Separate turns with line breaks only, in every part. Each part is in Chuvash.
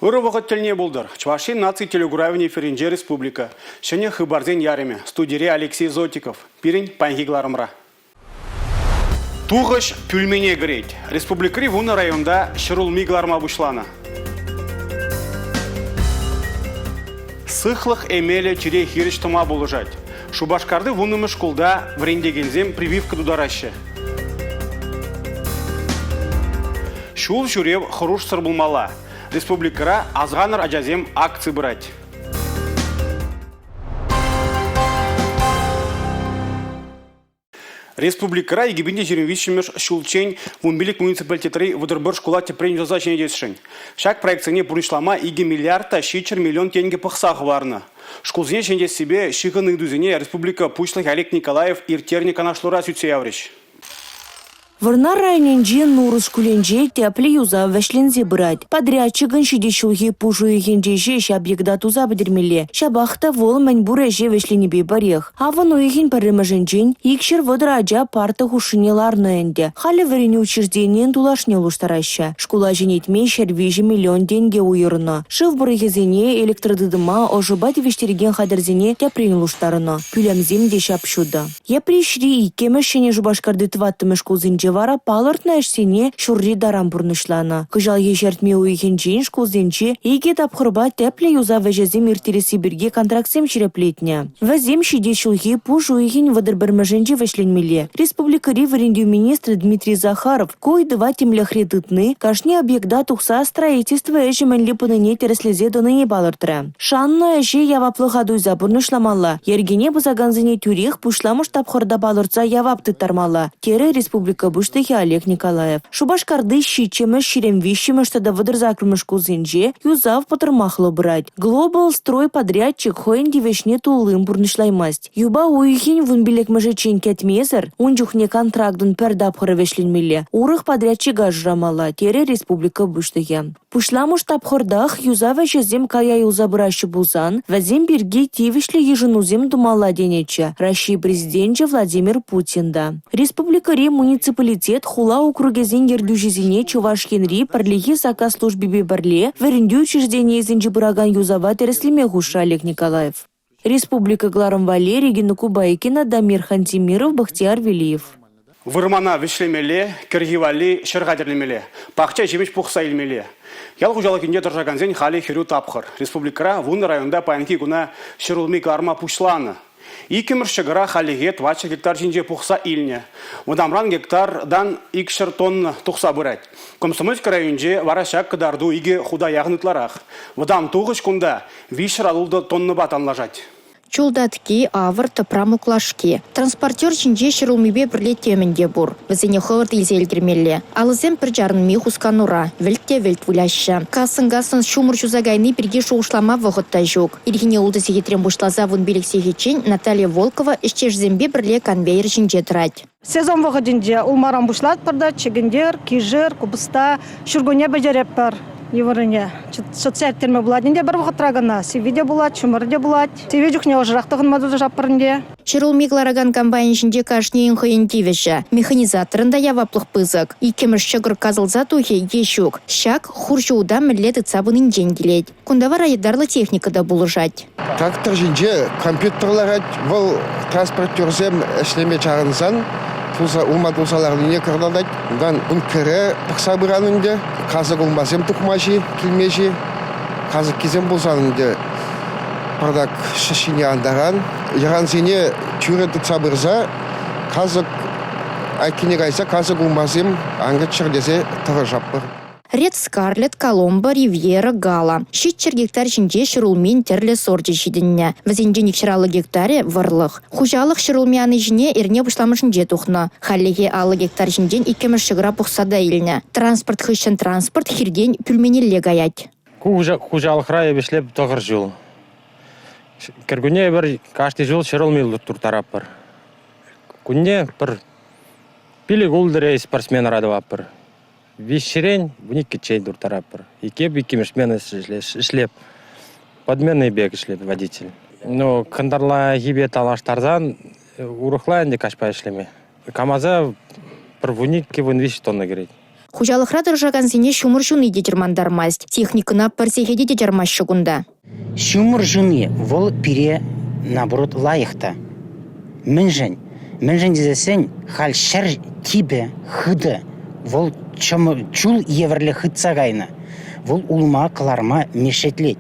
Ырӑ вӑхӑт тӗлне пултӑр. Чӑваш Ен наци телекуравӗн эфирӗнче республика. Ҫӗнӗ хыпарсен ярӑмӗ. Студире Алексей Зотиков. Пирӗн паянхи кӑларӑмра. Тухӑҫ пӳлмене кӗрет. Республикӑри вунӑ районта ҫӗрулми кӑларма пуҫланӑ. Сыхлӑх эмелӗ чире хирӗҫ тӑма пулӑшать. Шупашкарти вуннӑмӗш шкулта вӗрентекенсем прививка тутараҫҫӗ. Ҫул ҫӳрев хӑрушсӑр пулмалла. Республикӑра Асӑрханӑр ачасем акци пырать. Республикӑра 2023-мӗш ҫулччен 15 муниципалитетри 31 шкула тӗпрен юсаса ҫӗнетесшӗн. Ҫак проектсене пурнӑҫлама 2 миллиард та 700 миллион тенкӗ пӑхса хӑварнӑ. Шкулсене ҫӗнетессипе ҫыхӑннӑ ыйтусене республика Пуҫлӑхӗ Олег Николаев ирттернӗ канашлура сӳтсе яврӗҫ.
Вӑрнар районӗнчи Нурӑс шкулӗнче тӗплӗ юсав вӗҫленсе пырать. Подрядчикӑн ҫитес ҫулхи пуш уйӑхӗнче ҫеҫ объекта туса пӗтермелле. Ҫапах та вӑл мӗн пур ӗҫе вӗҫленипе пӗрех. Авӑн уйӑхӗн пӗрремӗшӗнчен 230 ача парта хушшине ларнӑ ӗнтӗ. Халӗ вӗренӳ учрежденийӗн тулашне улӑштараҫҫӗ. Шкула ҫӗнетме 103 миллион тенкӗ уйӑрнӑ. Шыв пӑрӑхӗсене, электротытӑма, ӑшӑпа тивӗҫтерекен хатӗрсене тӗпрен улӑштарнӑ. Пӳлӗмсем те ҫап-ҫутӑ. Йӗпреҫри иккӗмӗш, Ҫӗнӗ Шупашкарти тӑваттӑмӗш шкулсенче вара палӑртнӑ ӗҫсене ҫурри таран пурнӑҫланӑ. Кӑҫалхи ҫӗртме уйӑхӗнчен шкулсенче икӗ тапхӑрпа тӗплӗ юсав ӗҫӗсем ирттересси пирки контрактсем ҫирӗплетнӗ. Вӗсем ҫитес ҫулхи пуш уйӑхӗн 31-мӗшӗнче вӗҫленмелле. Республикӑри вӗрентӳ министрӗ Дмитрий Захаров ку ыйтӑва тимлӗхре тытни, кашни объекта тухса строительство ӗҫӗ мӗнле пынине тӗрӗслесе тӑнине палӑртрӗ. Шаннӑ ӗҫе яваплӑха туйса пурнӑҫламалла, йӗркене пӑсакансене тӳрех пуҫламӑш тапхӑрта палӑртса явап тыттармалла, терӗ республика Пуҫлӑхӗ Олег Николаев. Шупашкарти ҫиччӗмӗш, 23-мӗш тата 38-мӗш шкулсенче юсав пӑтӑрмахлӑ пырать. Глобал строй подрядчик хӑйӗн тивӗҫне туллин пурнӑҫлаймасть. Юпа уйӑхӗн 15-мӗшӗччен кӗтмесӗр, ун чухне контрактӑн пӗр тапхӑрӗ вӗҫленмелле, урӑх подрядчика шырамалла, терӗ республика Пуҫлӑхӗ. Пуҫламӑш тапхӑртах юсав ӗҫӗсем кая юлса пыраҫҫӗ пулсан, вӗсем пирки тивӗҫлӗ йышӑнусем тумалла тенӗччӗ Раҫҫей Президенчӗ Владимир Путин та. Республикӑри муниципалитет хула округӗсен ертӳҫисене Чӑваш Енри пӗрлехи саккас службипе пӗрле вӗрентӳ учрежденийӗсенче пыракан юсава тӗрӗслеме хушрӗ Олег Николаев. Республика кӑларӑм валли Регина Кубайкина, Дамир Хантимиров, Бахтияр Велиев.
Вырмана вӗҫлемелле, кӗрхи валли ҫӗр хатӗрлемелле, пахча ҫимӗҫ пухса илмелле. Ял хуҫалӑхӗнче тӑрӑшакансен халӗ хӗрӳ тапхӑр. Республикӑра вунӑ районта паянхи куна ҫӗрулми кӑларма пуҫланӑ. Иккӗмӗш ҫӑкӑра хальлӗхе 400 гектар ҫинче пухса илнӗ. Вӑтамран гектартан 200 тонна тухса пырать. Комсомольски районӗнче вара ҫак кӑтарту икӗ хута яхӑн ытларах. Вӑтам тухӑҫ кунта 360 тоннӑпа танлашать.
Чул татки, авӑр, тӑпра муклашки. Транспортер ҫинче ҫӗрулмипе пӗрле темӗн те пур. Вӗсене хӑвӑрт илсе ӗлкӗрмелле. Алӑсем пӗр чарӑнми хусканура, вӗлт те вӗлт выляҫҫӗ. Кассӑн-кассӑн ҫумӑр ҫуса кайни пирки шухӑшлама вӑхӑт та ҫук. Ирхине ултӑ сехетрен пуҫласа 15 сехетчен Наталья Волкова ӗҫтешӗсемпе пӗрле конвейер ҫинче тӑрать.
Сезон вӑхӑтӗнче улмаран пуҫлатпӑр та чӗкӗнтӗр, кишӗр, купӑста ҫуркунне пӗтеретпӗр йывӑррине. Чӑтса ирттерме пулать ӗнтӗ пӗр вӑхӑтра кӑна. Сивви те пулать, ҫумӑрӗ те пулать. Сивӗ чухне ӑшӑрах тӑхӑнма тӑрӑшатпӑр ӗнтӗ.
Ҫӗрулми кӑларакан комбайн ҫинче кашнийӗн хӑйӗн тивӗҫӗ. Механизаторӑн та яваплӑх пысӑк. Иккӗмӗш ҫӑкӑр касӑлса тухӗ е ҫук, ҫак хурҫӑ ута мӗнле тытса пынинчен килет. Кунта вара ятарлӑ техника та пулӑшать.
Трактор ҫинче компьютер ларать. Вӑл транспортерсем ӗҫлеме чарӑнсан тулса, улма тулса ларнине кӑртантать. Унтан бункере пӑхса пыран ӗнтӗ. Касӑк улмасем тухма-ши, килме-ши. Касӑккисем пулсан ӗнтӗ пӑртак ҫӗҫҫине антаран. Йӑрансене тӳрӗ тытса пырса касӑк айккине кайса касӑк улмасем ан кӗччӗр тесе тӑрӑшатпӑр.
Ред Скарлетт, Коломбо, Ривьера, Гала. 700 гектар ҫинче ҫӗрулмин тӗрлӗ сорчӗ ҫитӗннӗ. Вӗсенчен 250 гектарӗ – вӑрлӑх. Хуҫалӑх ҫӗрулми ани ҫине эрне пуҫламӑшӗнче тухнӑ. Хальлӗхе 50 гектар ҫинчен иккӗмӗш ҫӑкӑра пухса та илнӗ. Транспорт хыҫҫӑн транспорт хиртен пӳлменелле каять.
Ку хуҫалӑхра эп ӗҫлеп тӑхӑр ҫул. Кӗркунне эпир кашни ҫул ҫӗрулми турттаратпӑр. Кунне пӗр пилӗк-ултӑ спортсменра тӑватпӑр. Виҫҫӗрен вуниккӗччен турттаратпӑр. Иккӗ иккӗмӗш смена ӗҫлеп. Подменный пек ӗҫлеп водитель. Ну, кӑнтӑрлахипе танлаштарсан урӑхла ӗнтӗ каҫпа ӗҫлеме. КАМАЗа пӗр вуниккӗ, вунвиҫ тонна кӗрет.
Хуҫалӑхра тӑрӑшакансене ҫумӑр ҫуни те чӑрмантармасть. Техникӑна пӗр сехете те чармаҫҫӗ кунта.
Ҫумӑр ҫуни вӑл пире, наоборот, лайӑх та. Мӗншӗн? Мӗншӗн тесессӗн халь ҫӗр типӗ, хытӑ, вӑл чул евӗрлӗ хытса кайнӑ. Вӑл улма кӑларма мешетлет.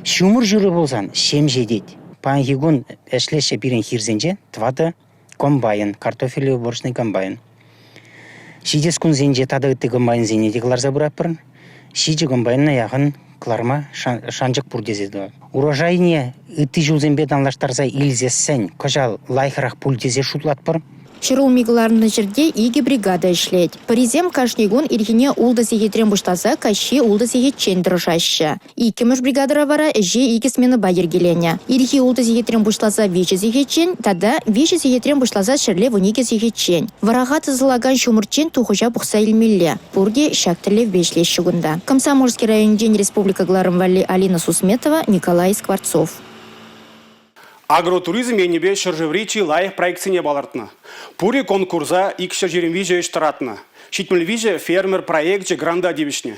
Ҫумӑр ҫурӗ пулсан ҫемҫетет. Паянхи кун ӗҫлеҫҫӗ пирӗн хирсенче тӑватӑ комбайн, картофель уборочный комбайн. Ҫитес кунсенче тата ытти комбайнсене те кӑларса пыратпӑр. Ҫичӗ комбайна яхӑн кӑларма шанчӑк пур тесе тӑвать. Урожайне ытти ҫулсемпе танлаштарса илсессӗн кӑҫал лайӑхрах пуль тесе шутлатпӑр.
Ҫӗрулми кӑларнӑ ҫӗрте икӗ бригада ӗҫлет. Пӗрисем кашни кун ирхине ултӑ сехетрен пуҫласа каҫхи ултӑ сехетчен тӑрӑшаҫҫӗ. Иккӗмӗш бригадӑра вара ӗҫе икӗ сменӑпа йӗркеленӗ. Ирхи ултӑ сехетрен пуҫласа виҫӗ сехетчен тата виҫӗ сехетрен пуҫласа ҫӗрле 12 сехетчен. Вӑраха тӑсӑлакан ҫумӑрччен тухӑҫа пухса илмелле. Пурте ҫак тӗллевпе ӗҫлеҫҫӗ кунта. Комсомольски районӗнчен республика кӑларӑм валли Алина Сусметова, Николай Скворцов.
Агротуризм енӗпе ҫӗршыври чи лайӑх проектсене палӑртнӑ. Пурӗ конкурса 223 ӗҫ тӑратнӑ. 73 фермер проекчӗ гранта тивӗҫнӗ.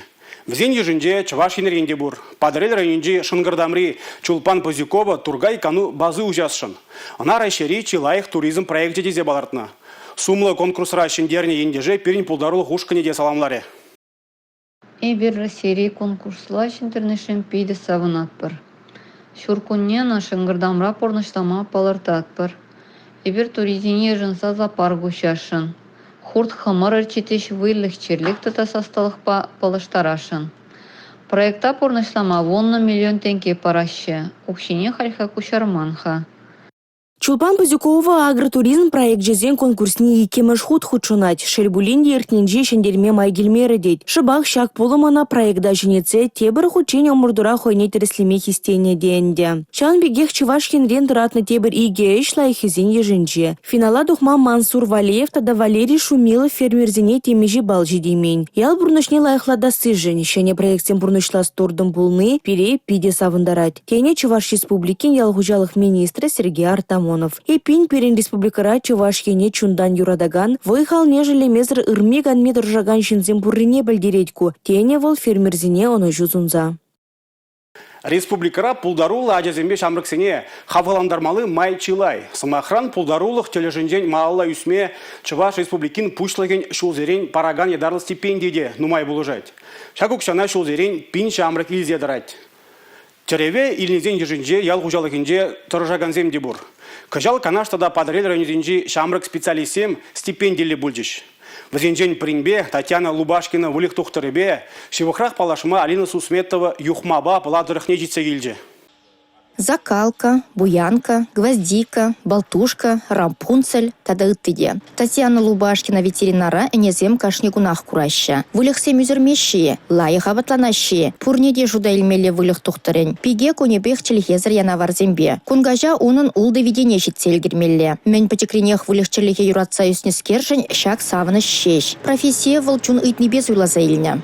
Вӗсен йышӗнче Чӑваш Енрен те пур. Патӑрьел районӗнчи Шӑнкӑртамри Чулпан Пазюкова Тургай кану бази уҫасшӑн. Ӑна Раҫҫейри чи лайӑх туризм проекчӗ тесе палӑртнӑ. Сумлӑ конкурсра ҫӗнтернӗ ентеше пирӗн пултарулӑх ушкӑнӗ те саламларӗ.
Эпир Раҫҫейри конкурсла ҫӗнтернӗшӗн питӗ савӑнатпӑр. Ҫуркунне ӑна Шӑнкӑртамра пурнӑҫлама палӑртатпӑр. Эпир турисене йышӑнса зоопарк уҫасшӑн. Хурт-хӑмӑр ӗрчетес выльӑх-чӗрлӗх тытас ӑсталӑхпа паллаштарасшӑн. Проекта пурнӑҫлама 10 миллион тенкӗ параҫҫӗ, укҫине хальхи куҫарман-ха.
Чулпан Пазюкова агротуризм проекчӗсен конкурсне иккӗмӗш хут хутшӑнать. Шел пулин те иртнинче ҫӗнтерме май килмерӗ тет. Шӑпах ҫак пулӑм ӑна проекта ҫӗнетсе тепӗр хутчен ӑмӑртура хӑйне тӗрӗслеме хистенӗ те ӗнтӗ. Ҫавӑн пекех Чӑваш Енрен тӑратнӑ тепӗр икӗ ӗҫ лайӑххисен йышӗнче. Финала тухма Мансур Валеев тата Валерий Шумилов фермерсене темиҫе балл ҫитеймен. Ял пурнӑҫне лайӑхлатассишӗн ҫӗнӗ проектсем пурнӑҫлас туртӑм пулни пире питӗ савӑнтарать. Тенӗ Чӑваш Республикин ял хуҫалӑх министрӗ Сергей Артамонов. Эппин, пирӗн республикӑра Чӑваш Ене чунтан юратакан, вӑй-халне шеллемесӗр ырми-канми тӑрӑшакан ҫынсем пуррине пӗлтерет ку, тенӗ вӑл фермерсене ӑнӑҫу сунса.
Республикӑра пултаруллӑ ачасемпе ҫамрӑксене хавхалантармалли май чылай. Сӑмахран, пултарулӑх тӗлӗшӗнчен малалла ӳсме Чӑваш Республикин Пуҫлӑхӗн ҫулсерен паракан ятарлӑ стипенди те нумай пулӑшать. Ҫак укҫана ҫулсерен пин ҫамрӑк илсе тӑрать. Тӗреве илнисен йышӗнче ял хуҫалӑхӗнче тӑрӑшакансем те пур. Кӑҫал Канаш тата Патӑрьел районӗсенчи ҫамрӑк специалистсем стипендиллӗ пулчӗҫ. Вӗсенчен пӗринпе, Татьяна Лубашкина выльӑх тухтӑрӗпе, ҫывӑхрах паллашма Алина Сусметова Юхмапа Пӑла тӑрӑхне ҫитсе килчӗ.
Закалка, буянка, гвоздика, болтушка, рапунцель тата ытти те. Татьяна Лубашкина ветеринара ӗнесем кашни кунах кураҫҫӗ. Выльӑхсем ӳсӗрмеҫҫӗ-и? Лайӑх апатланаҫҫӗ-и? Пурне те шута илмелле выльӑх тухтӑрӗн. Пике кунӗпех чӗлхесӗр янаварсемпе. Кун каҫа унӑн ултӑ витене ҫитсе ӗлкӗрмелле. Мӗн пӗчӗкренех выльӑх-чӗрлӗхе юратса ӳснӗскершӗн ҫак савӑнӑҫ ҫеҫ. Профессие вӑл чун ыйтнипе суйласа илнӗ.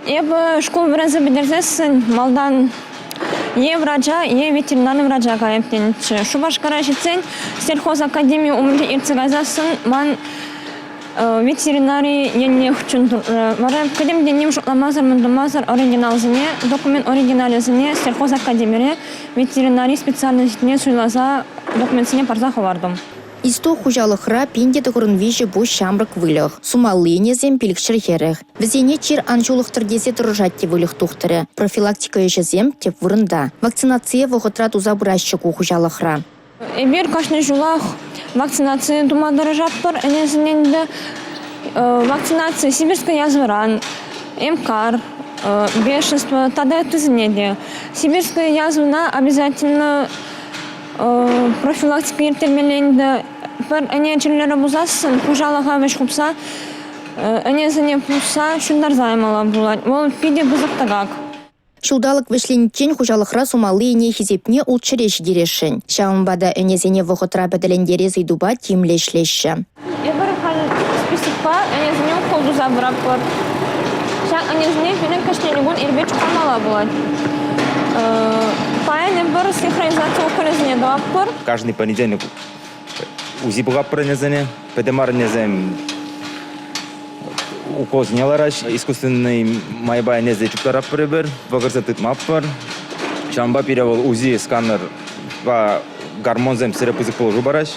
Эпӗ шкул вӗренсе пӗтерсессӗн малтан е врача, е ветеринари врача кайӑп тенӗччӗ. Шупашкара ҫитсен сельхозакадеми умӗнче иртсе кайсассӑн ман ветеринари еннех чун туртрӗ. Вара пӗтӗм те ним шутламасӑр, мӗн тумасӑр оригиналсене, документ оригиналӗсене сельхозакадемире ветеринари специальноҫне суйласа документсене парса хӑвартӑм.
Исток хуҫалӑхра 1093 пуҫ ҫамрӑк выльӑх. Сумалли ӗнесем пилӗкҫӗр хӗрӗх. Вӗсене чир ан ҫулӑхтӑр тесе тӑрӑшать те выльӑх тухтӑрӗ. Профилактика ӗҫӗсем тӗп вырӑнта. Вакцинацие вӑхӑтра туса пыраҫҫӗ ку хуҫалӑхра.
Эпир кашни ҫулах вакцинаци тума тӑрӑшатпӑр ӗнесене ӗнтӗ. Вакцинаци сибирская язвӑран, МКАР, бешенство тата ыттисене те. Сибирская язвӑна обязательно профилактика ирттермелле ӗнтӗ. Пӗр ӗне чирлерӗ пулсассӑн хуҫалӑха вӗҫ хупса ӗнесене пусса ҫунтарса ямалла пулать. Вӑл питӗ пысӑк тӑкак.
Ҫулталӑк вӗҫлениччен хуҫалӑхра сумалли ӗне хисепне ултҫӗре ҫитересшӗн. Ҫавӑнпа та ӗнесене вӑхӑтра пӗтӗлентерес ыйтупа тимлӗ ӗҫлеҫҫӗ.
Эпир халь списокпа ӗнесене укол туса пыратпӑр. Ҫак ӗнесене пирӗн кашни кун ирпе чухламалла пулать. Паян эпир синхронизаци уколӗсене тӑватпӑр.
Каждый понедельник УЗИ пӑхатпӑр ӗнесене, пӗтӗм ар ӗнесем. Уколсене лараҫ, искусственный майпа ӗнесе чуптаратпӑр эпир, вӑкӑрса тытмастпӑр. Ҫавӑнпа пире вӑл УЗИ сканерпа гормонсем сире пысӑк пулӑшу параҫ.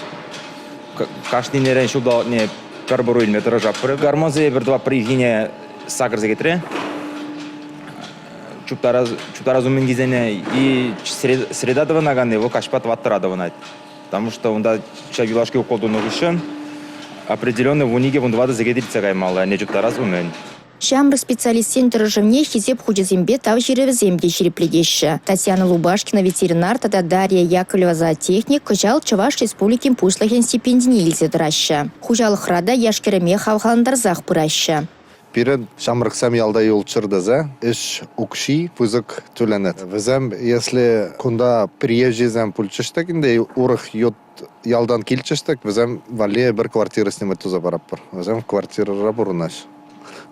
Кашни ӗнерен ҫулталӑкне пӗр пӑру илме тӑрӑшатпӑр. Гормонсем эпир тӑватпӑр ирхине сакӑр сехетре. Чуптарас умӗнхисене и среда тӑвӑнаканни вӑл каҫпа тӑваттӑра тӑвӑнать. Потому что унта ҫав юлашки укол тунӑ хыҫҫӑн определенный 12-14 сехет иртсе каймалла ӗне чуптарас умӗн.
Ҫамрӑк специалистсен тӑрӑшӑвне Хисеп хучӗсемпе тав ҫырӑвӗсем те ҫирӗплетеҫҫӗ. Татьяна Лубашкина ветеринар тата Дарья Яковлева зоотехник кӑҫал Чӑваш Республикин Пуҫлӑхӗн стипендине илсе тӑраҫҫӗ. Хуҫалӑхра та яш-кӗрӗме хавхалантарсах пыраҫҫӗ.
Пирӗн ҫамрӑксем ялта юлччӑр тесе ӗҫ укҫи пысӑк тӳленет. Вӗсем, если кунта приезжисем пулчӗҫ-тӗк ӗнтӗ, урӑх ют ялтан килчӗҫ-тӗк, вӗсем валли пӗр квартира снимать туса паратпӑр. Вӗсем квартирӑра пурӑнаҫ.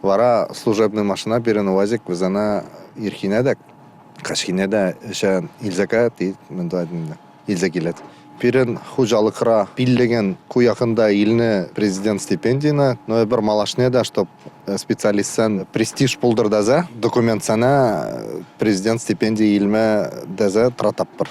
Вара служебный машина пирӗн УАЗик вӗсене ирхине те, каҫхине те ӗҫе илсе каять, мӗн тӑвать ӗнтӗ. илсе килет. Пирӗн хуҫалӑхра пиллӗкӗн ку якында илнӗ президент стипендине, но эпир малашне та, чтоб специалистсен престиж пултӑр тесе документсене президент стипенди илме тесе тӑрататпӑр.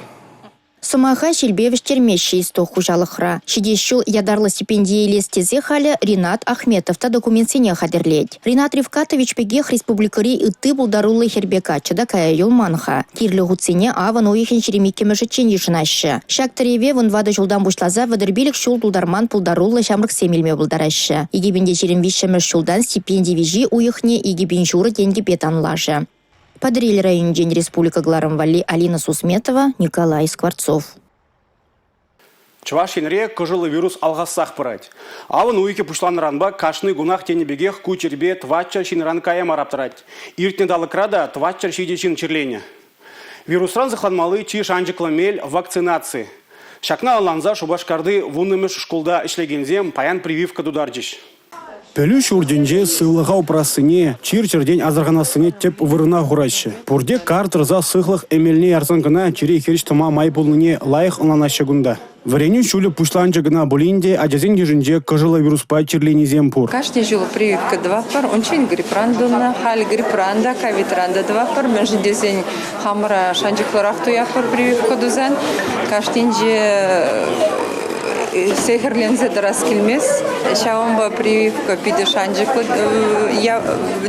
Сӑмаха ҫилпе вӗҫтермеҫҫӗ Исток хуҫалӑхра. Ҫитес ҫул ятарлӑ стипендие илес тесе халӗ Ринат Ахметов та документсене хатӗрлет. Ринат Рифкатович пекех республикӑри ытти пултаруллӑ хӗрпе каччӑ та кая юлман-ха. Кирлӗ хутсене авӑн уйӑхӗн 22-мӗшӗччен йышӑнаҫҫӗ. Ҫак тӗреве 14 ҫултан пуҫласа 35 ҫул тултарман пултаруллӑ ҫамрӑксем илме пултараҫҫӗ. 2023-мӗш ҫултан стипенди виҫи уйӑхне 2 пин ҫурӑ тенкӗпе танлашӗ. Патӑрьел районӗнчен республика кӑларӑм валли Алина Сусметова, Николай Скворцов.
Чӑваш Енре кӑшӑллӑ вирус алхассах пырать. Авӑн уйӑхӗ пуҫланнӑранпа кашни кунах тенӗ пекех ку чирпе тӑватҫӗр ҫынран кая мар аптӑрать. Иртнӗ талӑкра та 407 ҫын чирленӗ. Вирусран сыхланмалли чи шанчӑклӑ мел – вакцинаци. Ҫакна ӑнланса Шупашкарти вуннӑмӗш шкулта ӗҫлекенсем паян прививка тутарчӗҫ. Пӗлӳ ҫуртӗнче сывлӑха упрассине, чир-чӗртен асӑрханассине тӗп вырӑна хураҫҫӗ. Пурте кар тӑрса сыхлӑх эмелне ярсан кӑна чире хирӗҫ тӑма май пулнине лайӑх ӑнланаҫҫӗ кунта. Вӗренӳ ҫулӗ пуҫланчӗ кӑна пулин те ачасен йышӗнче кӑшӑллӑ вируспа чирленисем пур.
Кашни ҫул прививка тӑватпӑр. Унччен грипран тунӑ, халь грипран та, ковидран та тӑватпӑр. Мӗншӗн тесен хамӑра шанчӑклӑрах туятпӑр прививка тусан. Кашнинче сехӗрленсе тӑрас килмест. Ҫавӑнпа прививка питӗ шанчӑклӑ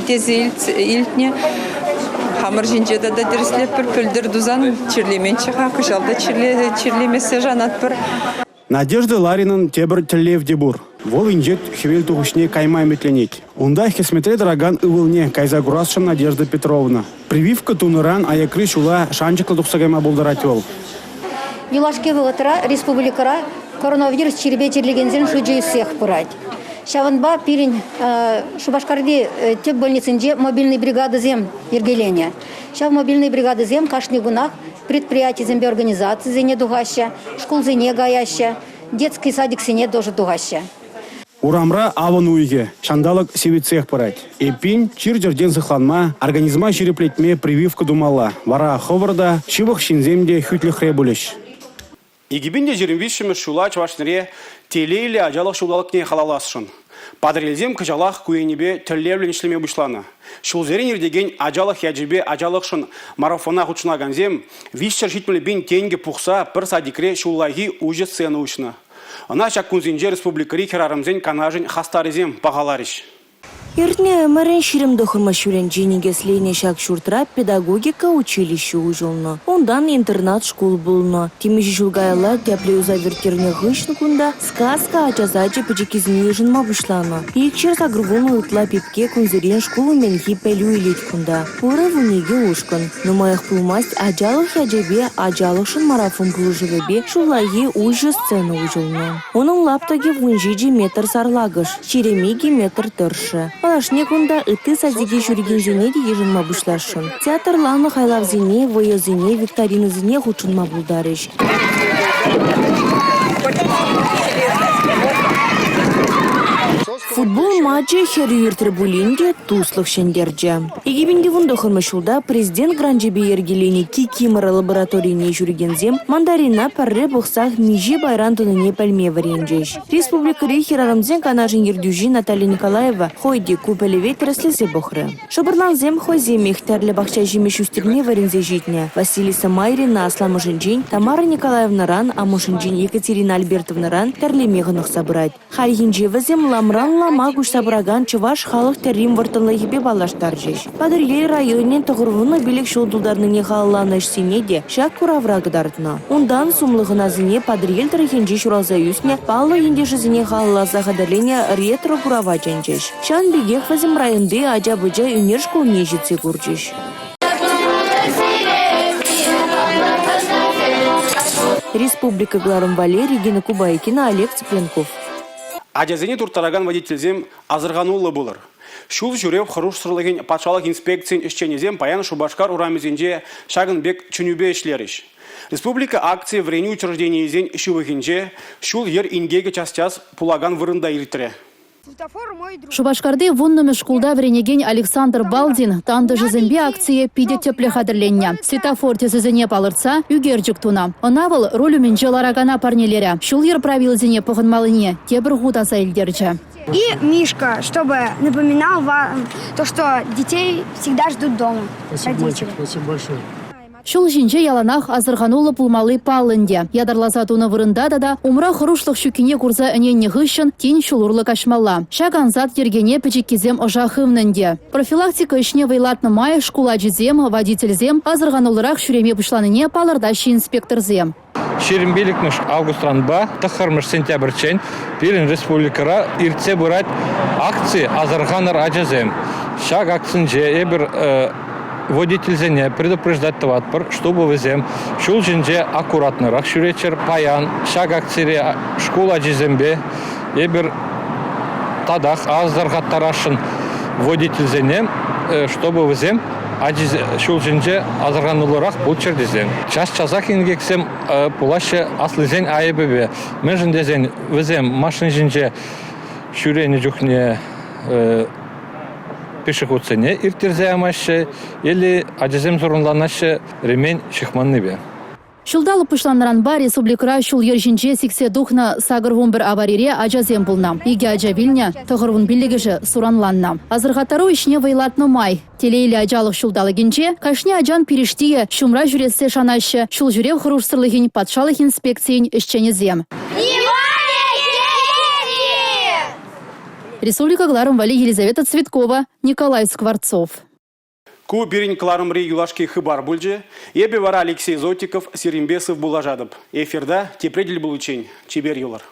тесе илтнӗ. Хамӑр ҫинче тата тӗрӗслетпӗр. Пӗлтӗр тусан чирлеменччӗ-ха, кӑҫал та чирлемессе шанатпӑр.
Надежда Ларинӑн тепӗр тӗллев те пур. Вӑл инҫет хӗвел тухӑҫне кайма ӗмӗтленет. Унта хӗсметре тӑракан ывӑлне кайса курасшӑн Надежда Петровна. Прививка тунӑран аякри ҫула шанчӑклӑ тухса кайма пултарать вӑл.
Юлашки вӑхӑтра республикӑра коронавирус чирӗпе чирлекенсен шучӗ ӳссех пырать. Ҫавӑнпа пирӗн Шупашкарти тӗп больницинче мобильнӑй бригадӑсем йӗркеленӗ. Ҫав мобильнӑй бригадӑсем кашни кунах предприятисемпе организацисене тухаҫҫӗ, шкулсене каяҫҫӗ, детский садиксене тоже тухаҫҫӗ.
Урамра авӑн уйӑхӗ. Ҫанталӑк сивӗтсех пырать. Эппин, чир-чӗртен сыхланма, организма ҫирӗплетме прививка тумалла. Вара хӑвӑр та, ҫывӑх ҫынсем те хӳтлӗхре пулӗҫ. 2023 ҫула Чӑваш Енре телейлӗ ачалӑх ҫулталӑкне халалласшӑн. Патӑрьелсем кӑҫалах ку енӗпе тӗллевлӗн ӗҫлеме пуҫланӑ. Ҫулсерен иртекен ачалӑх ячӗпе ачалӑхшӑн марафона хутшӑнакансем 370 пин тенкӗ пухса пӗр садикре ҫуллахи уҫӑ сцена уҫнӑ. Ӑна ҫак кунсенче республикӑри хӗрарӑмсен канашӗн хастарӗсем пахаларӗҫ.
Иртнӗ ӗмӗрӗн 29-мӗш ҫулӗнче никӗсленӗ ҫак ҫуртра педагогика училищи уҫӑлнӑ. Унтан интернат шкул пулнӑ. Темиҫе ҫул каялла тӗплӗ юсав ирттернӗ хыҫҫӑн кунта «Сказка» ача сачӗ пӗчӗккисене йышӑнма пуҫланӑ. 280 ытла пепке кунсерен шкул умӗнхи пӗлӳ илет кунта. Пурӗ 12 ушкӑн. Нумаях пулмасть ачалӑх ячӗпе ачалӑхшӑн марафон пулӑшӑвӗпе ҫуллахи уҫӑ сцена уҫӑлнӑ. Унӑн лаптӑкӗ 17 метр сарлакӑш. 22 метр тӑршшӗ. Малашне кунта ытти садике ҫӳрекенсене те йышӑнма пуҫласшӑн. Театрланӑ хайлавсене, вӑйӑсене, викторинӑсене хутшӑнма пултарӗҫ. Футбол матчӗ хӗрӳ иртрӗ пулин те туслӑх ҫӗнтерчӗ. 2019-мӗш ҫулта Президент гранчӗпе йӗркеленӗ Кикимора лабораторине ҫӳрекенсем мандарина пӗрре пӑхсах миҫе пайран тунине пӗлме вӗренчӗҫ. Республикӑри хӗрарӑмсен канашӗн ертӳҫи Наталья Николаева хӑй те ку пӗлӗве тӗрӗслесе пӑхрӗ. Шӑпӑрлансем хӑйсемех тӗрлӗ пахча ҫимӗҫ ӳстерме вӗренсе ҫитнӗ. Василиса Майрина асламӑшӗнчен, Тамара Николаевнӑран, амӑшӗнчен Екатерина Альбертовнӑран тӗрлеме хӑнӑхса пырать. Хальхинче вӗсем ламран лама куҫса пыракан чӑваш халӑх тӗррин вӑрттӑнлӑхӗпе паллаштарчӗҫ. Патӑрьел районӗн 95 ҫул тултарнине халалланӑ ӗҫсене те ҫак куравра кӑтартнӑ. Унтан сумлӑ хӑнасене Патӑрьел тӑрӑхӗнче ҫуралса ӳснӗ паллӑ ентешӗсене халалласа хатӗрленӗ ретро-курава чӗнчӗҫ. Ҫавӑн пекех вӗсем районти ача-пӑча ӳнер шкулне ҫитсе курчӗҫ. Республика кӑларӑм валли Регина Кубайкина, Олег Цыпленков.
Ачасене турттаракан водительсем асӑрхануллӑ пулӑр. Ҫул ҫӳрев хӑрушсӑрлӑхӗн патшалӑх инспекцийӗн ӗҫченӗсем паян Шупашкар урамӗсенче ҫакӑн пек чӗнӳпе ӗҫлерӗҫ. Республика акцийӗ вӗренӳ учрежденийӗсен ҫывӑхӗнче ҫул-йӗр инкекӗ час-час пулакан вырӑнта иртрӗ.
Шупашкарти вуннӑмӗш шкулта вӗренекен Александр Балдин тантӑшӗсемпе акцие питӗ тӗплӗ хатӗрленнӗ. Светофор тӗсӗсене палӑртса ӳкерчӗк тунӑ. Ӑна вӑл руль умӗнче ларакана парнелерӗ. Ҫул-йӗр правилисене пӑхӑнмаллине тепӗр хут аса илтерчӗ.
И Мишка, чтобы напоминал вам то, что детей всегда ждут дома.
Спасибо, мальчик, спасибо большое.
Ҫул ҫинче яланах асӑрхануллӑ пулмалли паллӑ ӗнтӗ. Ятарласа тунӑ вырӑнта тата умра хӑрушлӑх ҫуккине курса ӗненнӗ хыҫҫӑн тин ҫул урлӑ каҫмалла. Ҫак ансат йӗркене пӗчӗккисем ӑша хывнӑ ӗнтӗ. Профилактика ӗҫне вӑйлатнӑ май шкул ачисем, водительсем асӑрхануллӑрах ҫӳреме пуҫланине палӑртаҫҫӗ инспекторсем.
25 августранпа 9 сентябрьччен пирӗн республикӑра иртсе пырать акци «Асӑрханӑр, ачасем». Ҫак акцинче эпир водительсене предупреждать тӑватпӑр, чтобы вӗсем ҫул ҫинче аккуратнӑрах ҫӳреччӗр. Паян ҫак акцире шкул ачисемпе эпир татах асӑрхаттарасшӑн водительсене, чтобы вӗсем ҫул ҫинче асӑрхануллӑрах пулччӑр тесе. Час-часах инкексем пулаҫҫӗ аслисен айӑпӗпе. Мӗншӗн тесен вӗсем машина ҫинче ҫӳренӗ чухне пешеходсене ирттерсе ямаҫҫӗ или ачасем суранланаҫҫӗ ремень ҫыхманнипе.
Ҫулталӑк пуҫланнӑранпа республикӑра ҫул-йӗр ҫинче сиксе тухнӑ 81 аварире ачасем пулнӑ. Икӗ ача вилнӗ, 95-ӗшӗ суранланнӑ. Асӑрхаттару ӗҫне вӑйлатнӑ май телейлӗ ачалӑх ҫулталӑкӗнче кашни ачан пирӗштийӗ ҫумра ҫӳрессе шанаҫҫӗ ҫул ҫӳрев хӑрушсӑрлӑхӗн патшалӑх инспекцийӗн ӗҫченӗсем. Республика кӑларӑм валли Елизавета Цветкова, Николай Скворцов.
Ку пирӗн кӑларӑмри юлашки хыпар пулчӗ. Эпӗ вара Алексей Зотиков сирӗнпе сывпуллашатӑп. Эфирта тепре тӗл пуличчен чипер юлӑр.